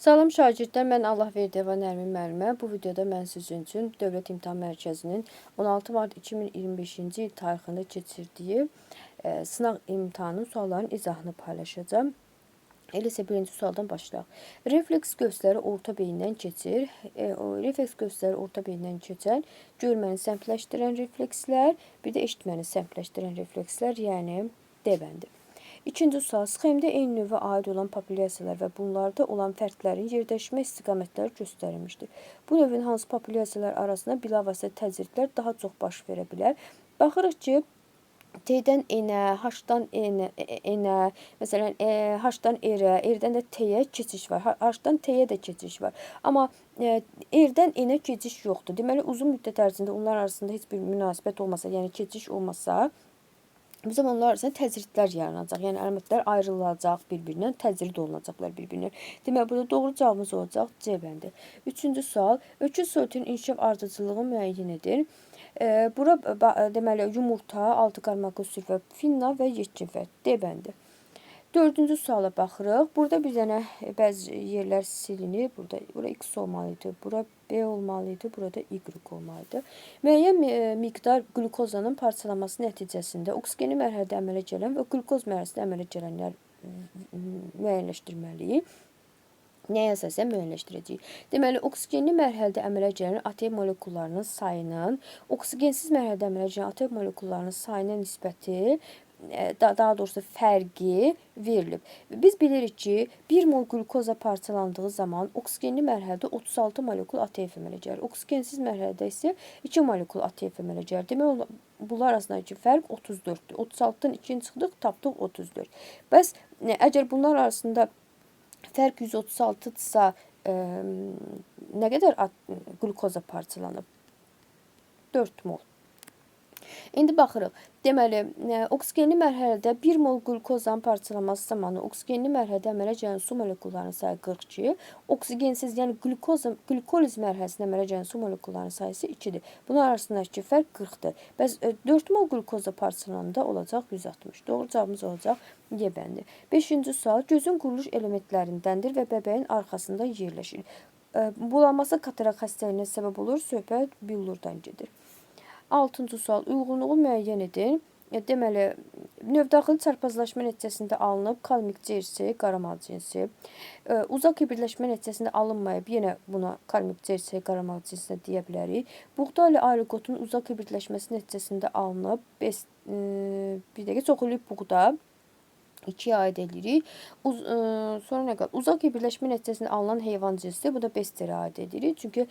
Salam şagirdlər, mən Allahverdiyeva Nərmin müəllimə. Bu videoda mən sizin üçün Dövlət İmtahan Mərkəzinin 16 mart 2025-ci il tarixində keçirdiyi sınaq imtahanının suallarının izahını paylaşacağam. Elə isə birinci sualdan başlayaq. Refleks göstəri orta beyindən keçir. O refleks göstəri orta beyindən keçən görməni səmtləşdirən reflekslər, bir də eşitməni səmtləşdirən reflekslər, yəni D bəndi. İkinci sual, sxemdə eyni növə aid olan populyasiyalar və bunlarda olan fərdlərin yerləşmə istiqamətləri göstərilmişdir. Bu növün hansı populyasiyalar arasında bilavasitə təzyiqlər daha çox baş verə bilər? Baxırıq ki, T-dən N-ə, H-dan N-ə, məsələn, H-dan R-ə, R-dən də T-yə keçiş var. H-dan T-yə də keçiş var. Amma R-dən N-ə keçiş yoxdur. Deməli, uzun müddət ərzində onlar arasında heç bir münasibət olmasa, yəni keçiş olmasa, bizim onlar arasında təzyiqlər yaranacaq. Yəni əlamətlər ayrılacaq bir-birindən, təzrid olunacaqlar bir-birindən. Deməli, burada doğru cavabımız olacaq C bəndi. Üçüncü sual, öküz soyutun inkişaf ardıcıllığını müəyyən edir. Bura deməli yumurta, altı qarmaqlı sülfə, finna və yetkin fərd. D bəndi. Dördüncü suala baxırıq. Burada bir dənə bəzi yerlər silinir. Burada bura X olmalıydı, bura B olmalıydı, burada Y olmalıydı. Müəyyən miqdar qlükozanın parçalanması nəticəsində oksigeni mərhələdə əmələ gələn və qlükoz mərhələsində əmələ gələnlər müəyyənləşdirməliyik. Nəyə əsasən müəyyənləşdirəcəyik? Deməli, oksigenli mərhələdə əmələ gələn ATP molekullarının sayının oksigensiz mərhələdə əmələ gələn ATP molekullarının sayına nisbəti, daha doğrusu fərqi verilib. Biz bilirik ki, 1 mol qlükoza parçalandığı zaman oksigenli mərhələdə 36 molekul ATF əmələ gəlir. Oksigensiz mərhələdə isə 2 molekul ATF əmələ gəlir. Demək, bunlar arasındakı fərq 34-dür. 36-dan 2-ni çıxdıq, tapdıq 34. Bəs əgər bunlar arasında fərq 136-dırsa, nə qədər qlükoza parçalanıb? 4 mol. İndi baxırıq. Deməli, oksigenli mərhələdə 1 mol qlükozanın parçalanması zamanı oksigenli mərhələdə əmələ gələn su molekullarının sayı 42, oksigensiz, yəni qlikoliz mərhələsində əmələ gələn su molekullarının sayısı 2-dir. Bunun arasındakı fərq 40-dır. Bəs 4 mol qlükoza parçalananda olacaq 160. Doğru cavabımız olacaq Y bəndi. Beşinci sual, gözün quruluş elementlərindəndir və bəbəyin arxasında yerləşir. Bulanması katarak xəstəliyinə səbəb olur, söhbət billurdan gedir. Altıncı sual, uyğunluğu müəyyən edin. Deməli, növdaxili çarpazlaşma nəticəsində alınıb kalmik cersi, qaramal cinsi. Uzaq hibridləşmə nəticəsində alınmayıb, yenə buna kalmik cersi, qaramal cinsinə deyə bilərik. Buğda ilə ayrıqotun uzaq hibridləşməsi nəticəsində alınıb, bir dəqiqə, çoxillik buğda. 2-yə aid edirik. Sonra nə qalır? Uzaq hibridləşmə nəticəsində alınan heyvan cinsi, bu da Besterə aid edirik. Çünki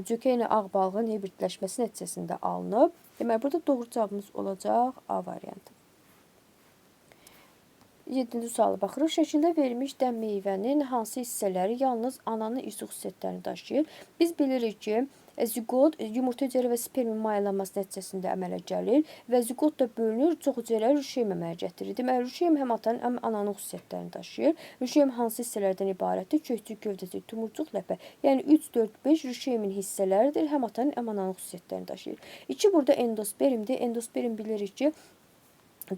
cökə ilə ağ balığın hibridləşməsi nəticəsində alınıb. Deməli, burada doğru cavabımız olacaq A variantı. 7-ci suala baxırıq. Şəkildə verilmiş dən meyvənin hansı hissələri yalnız ananın irsi xüsusiyyətlərini daşıyır? Biz bilirik ki, ziqot yumurta hüceyrə və spermin mayalanması nəticəsində əmələ gəlir və ziqot da bölünür, çox hüceyrəli rüşeym əmələ gətirir. Deməli, rüşeym həm atanın, həm ananın xüsusiyyətlərini daşıyır. Rüşeym hansı hissələrdən ibarətdir? Kökcük, gövdəcik, tumurcuq, ləpə. Yəni 3, 4, 5 rüşeymin hissələridir. Həm atanın, həm ananın xüsusiyyətlərini daşıyır. 2 burada endospermdir. Endosperm bilirik ki,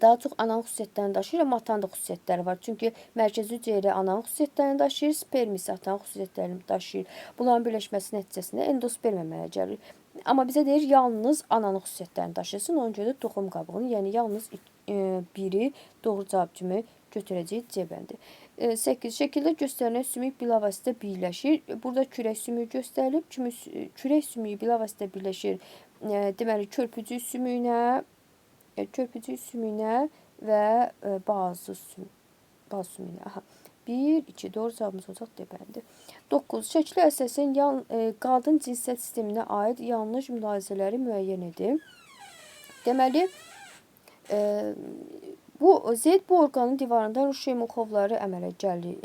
daha çox ananın xüsusiyyətlərini daşıyır, amma atanın da xüsusiyyətləri var. Çünki mərkəzi hüceyrə ananın xüsusiyyətlərini daşıyır, sperm isə atanın xüsusiyyətlərini daşıyır. Bunların birləşməsi nəticəsində endosperm əmələ gəlir. Amma bizə deyir, yalnız ananın xüsusiyyətlərini daşıyırsın. Ona görə də toxum qabığını, yəni yalnız biri doğru cavab kimi götürəcəyik C bəndi. 8. Şəkildə göstərilən sümük bilavasitə birləşir. Burada kürək sümüyü göstərilib. Kürək sümüyü bilavasitə birləşir. Deməli, körpücük sümüyünə, və bazı sümüyünə. Aha. 1, 2, doğru cavabımız olacaq D bəndi. 9. Şəklə əsasən qadın cinsiyyət sisteminə aid yanlış mülahizələri müəyyən edin. Deməli, bu Z bu orqanın divarında ruşeymin xovları əmələ gəlir.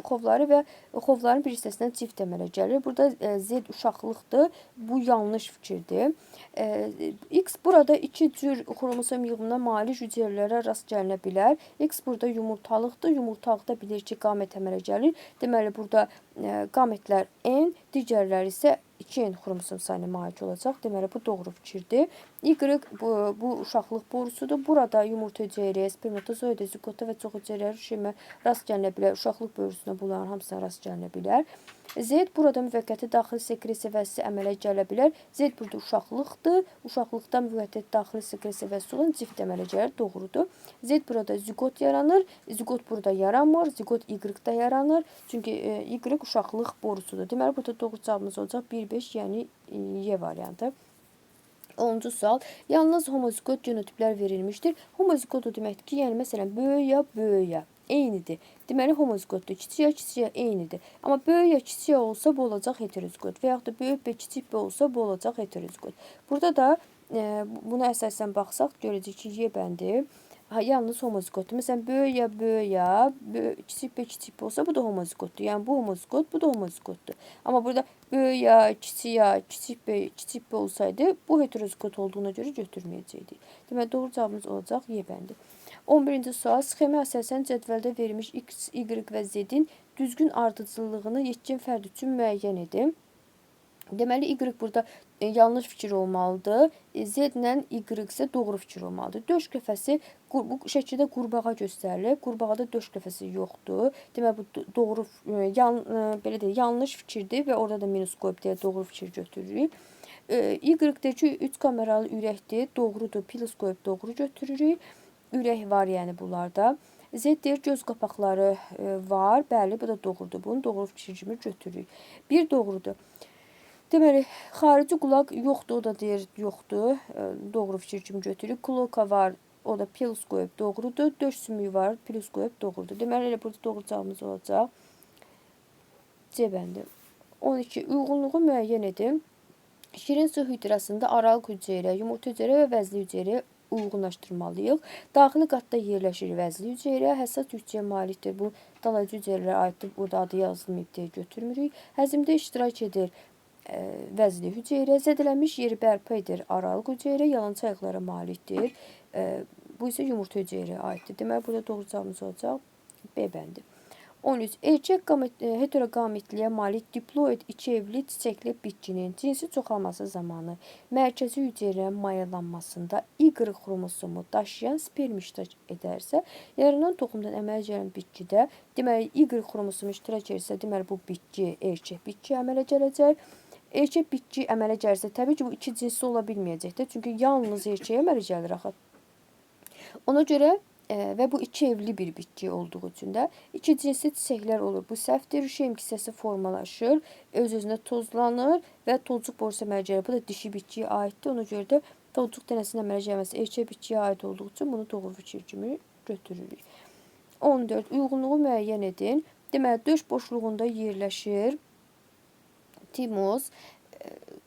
Xovları və xovların bir hissəsindən cift əmələ gəlir. Burada Z uşaqlıqdır. Bu yanlış fikirdir. X burada iki cür xromosom yığımına malik hüceyrələrə rast gəlinə bilər. X burada yumurtalıqdır. Yumurtalıqda bilir ki, qamet əmələ gəlir. Deməli, burada qametlər N, digərləri isə 2N xromosom sayına malik olacaq. Deməli, bu doğru fikirdir. Y bu uşaqlıq borusudur. Burada yumurta hüceyrəyə, spermatozoida, zigota və çox hüceyrəli rüşemə rast gəlinə bilər. Uşaqlıq borusuna bunların hamısına rast gəlinə bilər. Z burada müvəqqəti daxili sekresiya vasitəsi əmələ gələ bilər. Z burada uşaqlıqdır. Uşaqlıqda müvəqqəti daxili sekresiya vasitəsi olan cift əmələ gəlir. Doğrudur. Z burada ziqot yaranır. Ziqot burada yaranmır. Ziqot Y-da yaranır. Çünki Y uşaqlıq borusudur. Deməli, burada doğru cavabımız olacaq 1-5, yəni Y variantı. 10-cu sual. Yalnız homoziqot genotiplər verilmişdir. Homoziqot o deməkdir ki, yəni məsələn, böyük ya böyük ya eynidir. Deməli, homoziqotdur. Kiçik ya kiçik ya eynidir. Amma böyük ya kiçik ya olsa bu olacaq heteroziqot. Və yaxud da böyük B kiçik B olsa bu olacaq heteroziqot. Burada da buna əsasən baxsaq görəcəyik ki, Y bəndi yalnız homoziqotdur. Məsələn, böyük ya böyük ya, kiçik B kiçik B olsa bu da homoziqotdur. Yəni bu homoziqot, bu da homoziqotdur. Amma burada böyük ya, kiçik ya, kiçik B, kiçik B olsaydı bu heteroziqot olduğuna görə götürməyəcəkdik. Deməli, doğru cavabımız olacaq Y bəndi. 11-ci sual. Sxemə əsasən cədvəldə verilmiş X, Y və Z-in düzgün ardıcıllığını yetkin fərd üçün müəyyən edin. Deməli, Y burada yanlış fikir olmalıdır. Z ilə Y isə doğru fikir olmalıdır. Döş qəfəsi bu şəkildə qurbağa göstərilir. Qurbağada döş qəfəsi yoxdur. Deməli, bu doğru, belə deyək, yanlış fikirdir və orada da minus qoyub deyə doğru fikir götürürük. Y deyir ki, 3 kameralı ürəkdir. Doğrudur. Plus qoyub doğru götürürük. Ürək var yəni bunlarda. Z deyir, göz qapaqları var. Bəli, bu da doğrudur. Bunu doğru fikir kimi götürürük. Bir doğrudur. Deməli, xarici qulaq yoxdur, o da deyir yoxdur. Doğru fikir kimi götürürük. Kloka var, o da plus qoyub doğrudur. Döş sümüyü var, plus qoyub doğrudur. Deməli, elə burada doğru cavabımız olacaq. C bəndi. 12. Uyğunluğu müəyyən edin. Şirin su hüdrəsində aralıq hüceyrə, yumurta hüceyrə və vəzli hüceyrə uyğunlaşdırmalıyıq. Daxili qatda yerləşir vəzli hüceyrə, həssas hüceyrəyə malikdir. Bu dalayıcı hüceyrələrə aiddir. Burada adı yazılmayıb deyə götürmürük. Həzmdə iştirak edir vəzli hüceyrə, zədələnmiş yeri bərpa edir aralıq hüceyrə, yalançı ayaqlara malikdir. Bu isə yumurta hüceyrəyə aiddir. Deməli, burada doğru cavabımız olacaq B bəndi. 13. Erkək heteroqametliyə malik diploid iki evli çiçəkli bitkinin cinsi çoxalması zamanı mərkəzi hüceyrənin mayalanmasında Y xromosomu daşıyan sperm iştirak edərsə, yaranan toxumdan əmələ gələn bitkidə, deməli, Y xromosomu iştirak edirsə, deməli, bu bitki erkək bitki əmələ gələcək. Erkək bitki əmələ gəlirsə, təbii ki, bu iki cinsli ola bilməyəcəkdir. Çünki yalnız erkəyə əmələ gəlir axı. Ona görə və bu iki evli bir bitki olduğu üçün də iki cinsli çiçəklər olur. Bu səhvdir. Rüşeym kisəsi formalaşır, öz-özünə tozlanır və tozcuq borusu əmələ gəlir. Bu da dişi bitkiyə aiddir. Ona görə də tozcuq dənəsinin əmələ gəlməsi erkək bitkiyə aid olduğu üçün bunu doğru fikir kimi götürürük. 14. Uyğunluğu müəyyən edin. Deməli, döş boşluğunda yerləşir timus,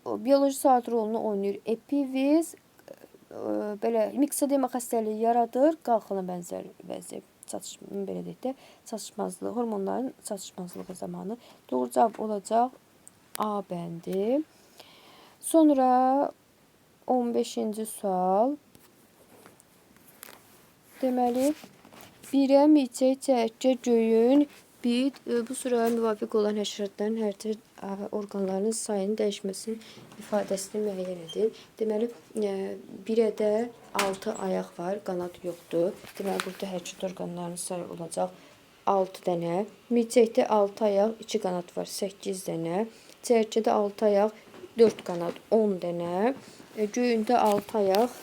bioloji saat rolunu oynayır epiviz, belə miksedema xəstəliyi yaradır, qalxana bənzər vəziyyət, belə deyək də, çatışmazlığı, hormonların çatışmazlığı zamanı. Doğru cavab olacaq A bəndi. Sonra 15-ci sual. Deməli, 1-ə milçək, çəyirtkə, göyün, bit, bu sıraya müvafiq olan həşəratların hərəkət orqanlarının sayının dəyişməsinin ifadəsini müəyyən edin. Deməli, 1-ə də 6 ayaq var, qanad yoxdur. Deməli, burada hərəkət orqanlarının sayı olacaq 6 dənə. Milçəkdə 6 ayaq, 2 qanad var, 8 dənə. Çəyirtkədə 6 ayaq, 4 qanad, 10 dənə. Göyündə 6 ayaq,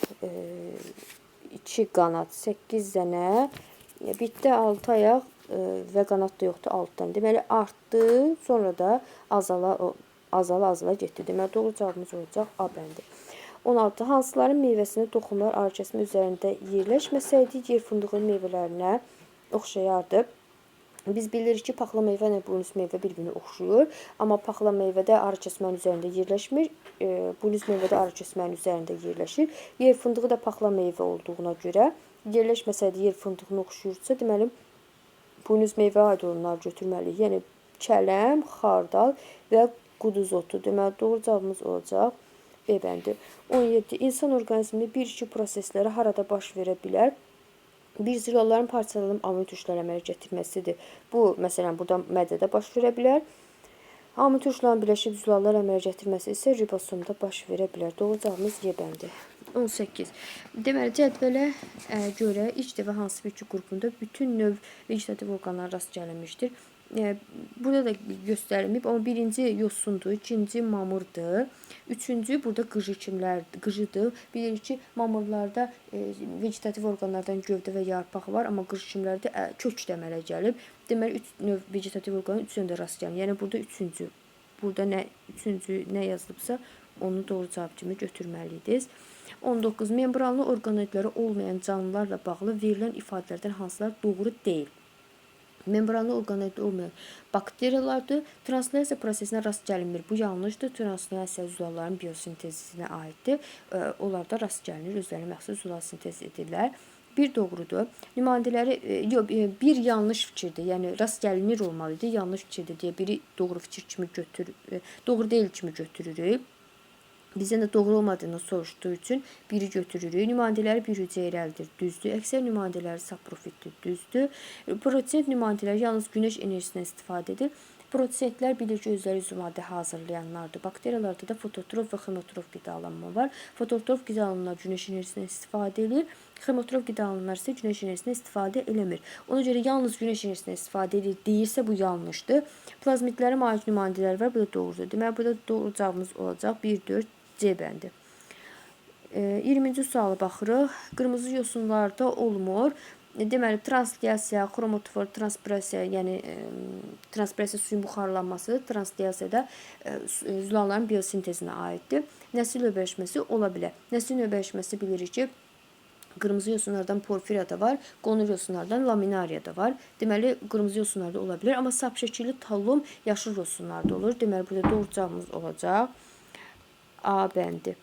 2 qanad, 8 dənə. Bitdə 6 ayaq və qanad da yoxdur, 6 dənə. Deməli, artdı, sonra da azala getdi. Deməli, doğru cavabımız olacaq A bəndi. 16. Hansıların meyvəsində toxumlar arı kəsmə üzərində yerləşməsəydi, yer fındığının meyvələrinə oxşayardı? Biz bilirik ki, paxla meyvə ilə buynuz meyvə bir-birinə oxşuyur. Amma paxla meyvədə arı kəsmənin üzərində yerləşmir. Buynuz meyvədə arı kəsmənin üzərində yerləşir. Yer fındığı da paxla meyvə olduğuna görə yerləşməsəydi yer fındığına oxşuyursa, deməli, buynuz meyvəyə aid olanları götürməliyik. Yəni, kələm, xardal və quduz otu. Deməli, doğru cavabımız olacaq B bəndi. 17. İnsan orqanizmində 1-2 prosesləri harada baş verə bilər? Bir zülalların parçalanıb amin turşuları əmələ gətirməsidir. Bu, məsələn, burada mədədə baş verə bilər. Amin turşuların birləşib zülallar əmələ gətirməsi isə ribosomda baş verə bilər. Doğru cavabımız Y bəndi. 18. Deməli, cədvələ görə ilk dəfə hansı bitki qrupunda bütün növ vegetativ orqanlar rast gəlinmişdir? Burada da göstərilməyib, amma birinci yosundur, ikinci mamırdır, üçüncü burada qıcıdır. Bilirik ki, mamırlarda vegetativ orqanlardan gövdə və yarpaq var, amma qıcı kimlərdə kök də əmələ gəlib. Deməli, üç növ vegetativ orqanın üçünə də rast gəlinir. Yəni, burada üçüncü, burada nə, üçüncü nə yazılıbsa, onu doğru cavab kimi götürməliydiniz. 19. Membranlı orqanoidləri olmayan canlılarla bağlı verilən ifadələrdən hansılar doğru deyil? Membranlı orqanoidli olmayan bakteriyalardır. Translyasiya prosesinə rast gəlinmir. Bu yanlışdır. Translyasiya zülalların biosintezinə aiddir. Onlarda rast gəlinir. Özlərinə məxsus zülal sintez edirlər. Bir doğrudur. Nümayəndələri, yox, bir yanlış fikirdir. Yəni rast gəlinir olmalıdır. Yanlış fikirdir deyə biri doğru fikir kimi götür, doğru deyil kimi götürürük. Bizdən də doğru olmadığını soruşduğu üçün biri götürürük. Nümayəndələri bir hüceyrəlidir, düzdür. Əksər nümayəndələri saprofitdir, düzdür. Protestant nümayəndələri yalnız günəş enerjisindən istifadə edir. Protestantlər bilir ki, özləri üzv maddə hazırlayanlardır. Bakteriyalarda da fototrof və xemotrof qidalanma var. Fototrof qidalanmalar günəş enerjisindən istifadə edir. Xemotrof qidalanmalar isə günəş enerjisindən istifadə eləmir. Ona görə yalnız günəş enerjisindən istifadə edir deyirsə bu yanlışdır. Plazmidlərə malik nümayəndələri var, bu da doğrudur. Deməli, burada doğru cavabımız olacaq 1, 4, C bəndi. 20-ci suala baxırıq. Qırmızı yosunlarda olmur. Deməli, translyasiya, xromofor, transpirasiya, yəni transpirasiya suyun buxarlanması, translyasiya da zülalların biosintezinə aiddir. Nəsil növbələşməsi ola bilər. Nəsil növbələşməsi bilirik ki, qırmızı yosunlardan porfiriya da var, qonur yosunlardan laminariya da var. Deməli, qırmızı yosunlarda ola bilər, amma sap şəkilli tallum yaşıl yosunlarda olur. Deməli, burada doğru cavabımız olacaq. A bəndi.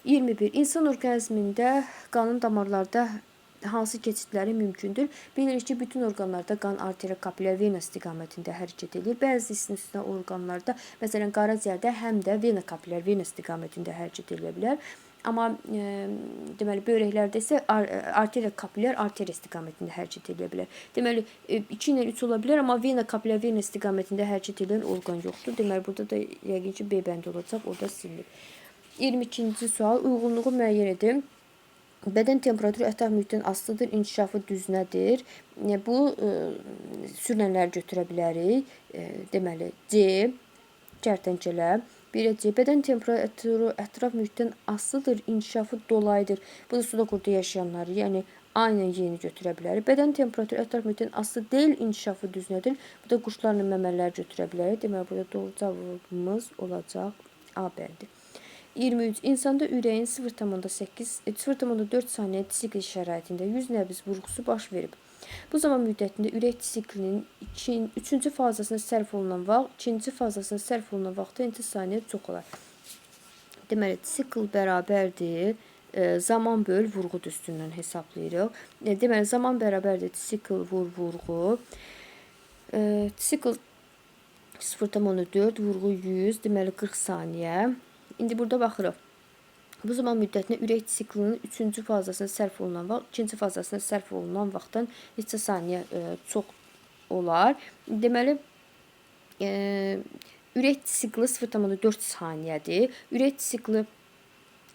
21. İnsan orqanizmində qanın damarlarda hansı keçidləri mümkündür? Bilirik ki, bütün orqanlarda qan arteriya, kapillər, vena istiqamətində hərəkət edir. Bəzi istisna orqanlarda, məsələn, qaraciyərdə həm də vena, kapillər, vena istiqamətində hərəkət edə bilər. Amma deməli, böyrəklərdə isə arteriya, kapillər, arteriya istiqamətində hərəkət edə bilər. Deməli, 2 ilə 3 ola bilər, amma vena, kapillər, vena istiqamətində hərəkət edən orqan yoxdur. Deməli, burada da yəqin ki, B bəndi olacaq, orada silinib. 22-ci sual, uyğunluğu müəyyən edin. Bədən temperaturu ətraf mühitdən asılıdır, inkişafı düzünədir. Bu, sürünənləri götürə bilərik. Deməli, C, kərtənkələ. 1-ə C, bədən temperaturu ətraf mühitdən asılıdır, inkişafı dolayıdır. Bu da suda qurda yaşayanları, yəni aynən yeni götürə bilərik. Bədən temperaturu ətraf mühitdən asılı deyil, inkişafı düzünədir. Bu da quşlarla məmələr götürə bilərik. Deməli, burada doğru cavabımız olacaq A bəndi. 23. İnsanda ürəyin 0,8, 0,4 saniyə tsikl şəraitində 100 nəbz vurğusu baş verib. Bu zaman müddətində ürək siklinin 3-cü fazasına sərf olunan vaxt, 2-ci fazasına sərf olunan vaxtda neçə saniyə çox olar? Deməli, sikl bərabərdir. Zaman böl vurğu düsturundan hesablayırıq. Deməli, zaman bərabərdir sikl vur vurğu. Sikl 0,4 vurğu 100, deməli 40 saniyə. İndi burada baxırıq. Bu zaman müddətində ürək siklinin 3-cü fazasına sərf olunan vaxt, 2-ci fazasına sərf olunan vaxtdan neçə saniyə çox olar? Deməli, ürək sikli 0,4 saniyədir. Ürək sikli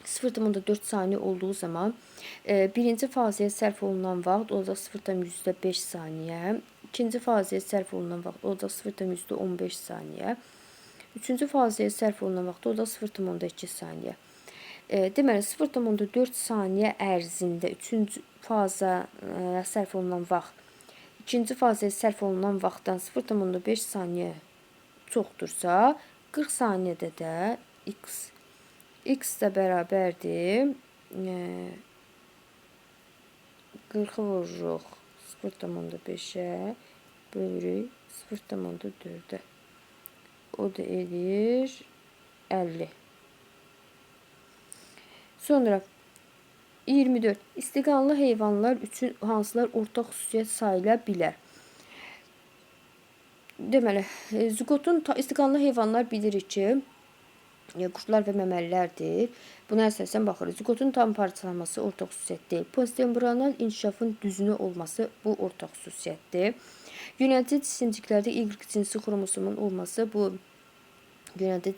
0,4 saniyə olduğu zaman birinci fazaya sərf olunan vaxt olacaq 0,5 saniyə. İkinci fazaya sərf olunan vaxt olacaq 0,15 saniyə. Üçüncü fazaya sərf olunan vaxt olacaq 0,2 saniyə. Deməli, 0,4 saniyə ərzində üçüncü fazaya sərf olunan vaxt ikinci fazaya sərf olunan vaxtdan 0,5 saniyə çoxdursa, 40 saniyədə də x də bərabərdir. 40-ı vururuq 0,5-ə, bölürük 0,4-ə. O da eləyir 50. Sonra 24. İstiqanlı heyvanlar üçün hansılar ortaq xüsusiyyət sayıla bilər? Deməli, ziqotun istiqanlı heyvanlar bilirik ki, quşlar və məməlilərdir. Buna əsasən baxırıq. Ziqotun tam parçalanması ortaq xüsusiyyət deyil. Postembrional inkişafın düzünü olması bu ortaq xüsusiyyətdir. Yönəltici cisimciklərdə Y cinsi xromosomun olması bu Yenə də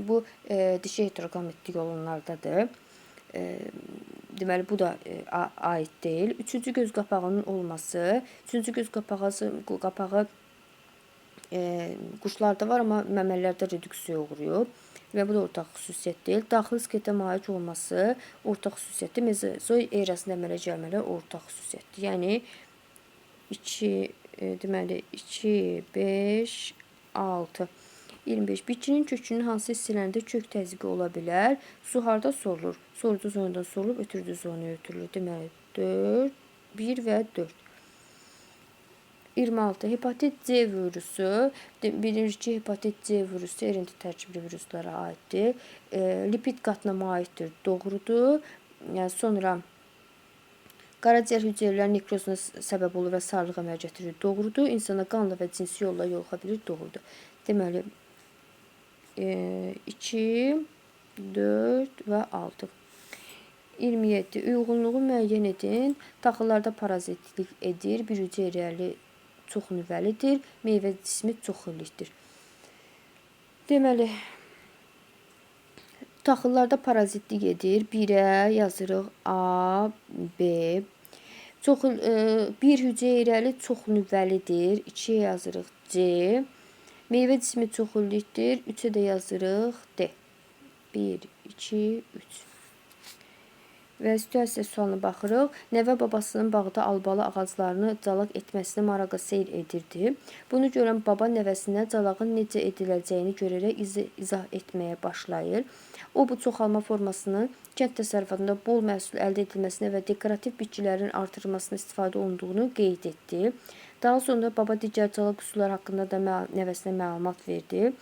bu dişi heteroqametlik olanlardadır. Deməli, bu da aid deyil. Üçüncü göz qapağının olması. Üçüncü göz qapağı quşlarda var, amma məməlilərdə reduksiyaya uğrayıb. Və bu da ortaq xüsusiyyət deyil. Daxili skeletə malik olması ortaq xüsusiyyətdir. Mezozoy erasında əmələ gəlmələr ortaq xüsusiyyətdir. Yəni 2, deməli 2, 5, 6. 25. Bitkinin kökünün hansı hissələrində kök təzyiqi ola bilər? Su harda sorulur? Sorucu zonadan sorulub, ötürücü zonaya ötürülür. Deməli, 4, 1 və 4. 26. Hepatit C virusu. Bilirik ki, hepatit C virusu RNT tərkibli viruslara aiddir. Lipid qatına malikdir. Doğrudur. Yəni, sonra qaraciyər hüceyrələr nekrozuna səbəb olur və sarılıq əmələ gətirir. Doğrudur. İnsana qanla və cinsi yolla yoluxa bilir. Doğrudur. Deməli, 2, 4 və 6. 27. Uyğunluğu müəyyən edin. Taxıllarda parazitlik edir. Bir hüceyrəli çox nüvəlidir. Meyvə cismi çox illikdir. Deməli, taxıllarda parazitlik edir. 1-ə yazırıq A, B. Bir hüceyrəli çox nüvəlidir. 2-yə yazırıq C. Meyvə cismi çox illikdir. 3-ə də yazırıq D. 1, 2, 3. Və situasiya sualına baxırıq. Nəvə babasının bağda albalı ağaclarını calaq etməsini maraqla seyr edirdi. Bunu görən baba nəvəsinə calağın necə ediləcəyini görərək izah etməyə başlayır. O, bu çoxalma formasının kənd təsərrüfatında bol məhsul əldə edilməsinə və dekorativ bitkilərin artırılmasına istifadə olunduğunu qeyd etdi. Daha sonra baba digər calaq üsulları haqqında da nəvəsinə məlumat verdi.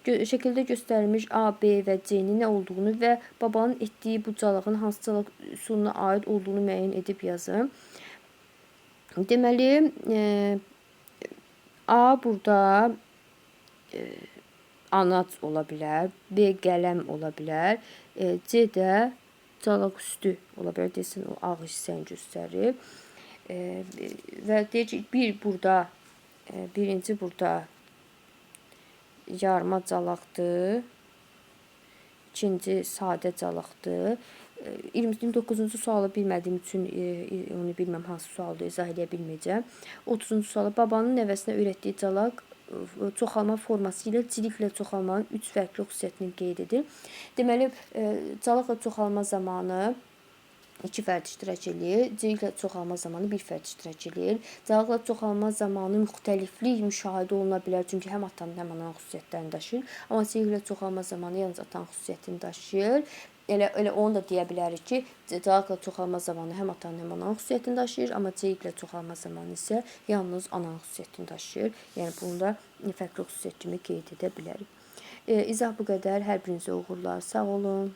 Şəkildə göstərilmiş A, B və C-nin nə olduğunu və babanın etdiyi bu calağın hansı calaq üsuluna aid olduğunu müəyyən edib yazın. Deməli, A burada anac ola bilər, B qələm ola bilər, C də calaq üstü ola bilər. Desin, o ağ hissəni göstərir. Və deyir ki, bir burada, birinci burada yarma calaqdır, ikinci sadə calaqdır. 29-cu sualı bilmədiyim üçün onu bilməm hansı sualdır, izah edə bilməyəcəm. 30-cu sualı babanın nəvəsinə öyrətdiyi calaq çoxalma forması ilə ciliklə çoxalmanın 3 fərqli xüsusiyyətini qeyd edir. Deməli, calaqla çoxalma zamanı 2 fərd iştirak eləyir. Ciliklə çoxalma zamanı 1 fərd iştirak eləyir. Calaqla çoxalma zamanı müxtəliflik müşahidə oluna bilər. Çünki həm atanın, həm ananın xüsusiyyətlərini daşıyır. Amma ciliklə çoxalma zamanı yalnız atanın xüsusiyyətini daşıyır. Elə onu da deyə bilərik ki, calaqla çoxalma zamanı həm atanın, həm ananın xüsusiyyətini daşıyır. Amma ciliklə çoxalma zamanı isə yalnız ananın xüsusiyyətini daşıyır. Yəni, bunu da fərqli xüsusiyyət kimi qeyd edə bilərik. İzah bu qədər. Hər birinizə uğurlar. Sağ olun.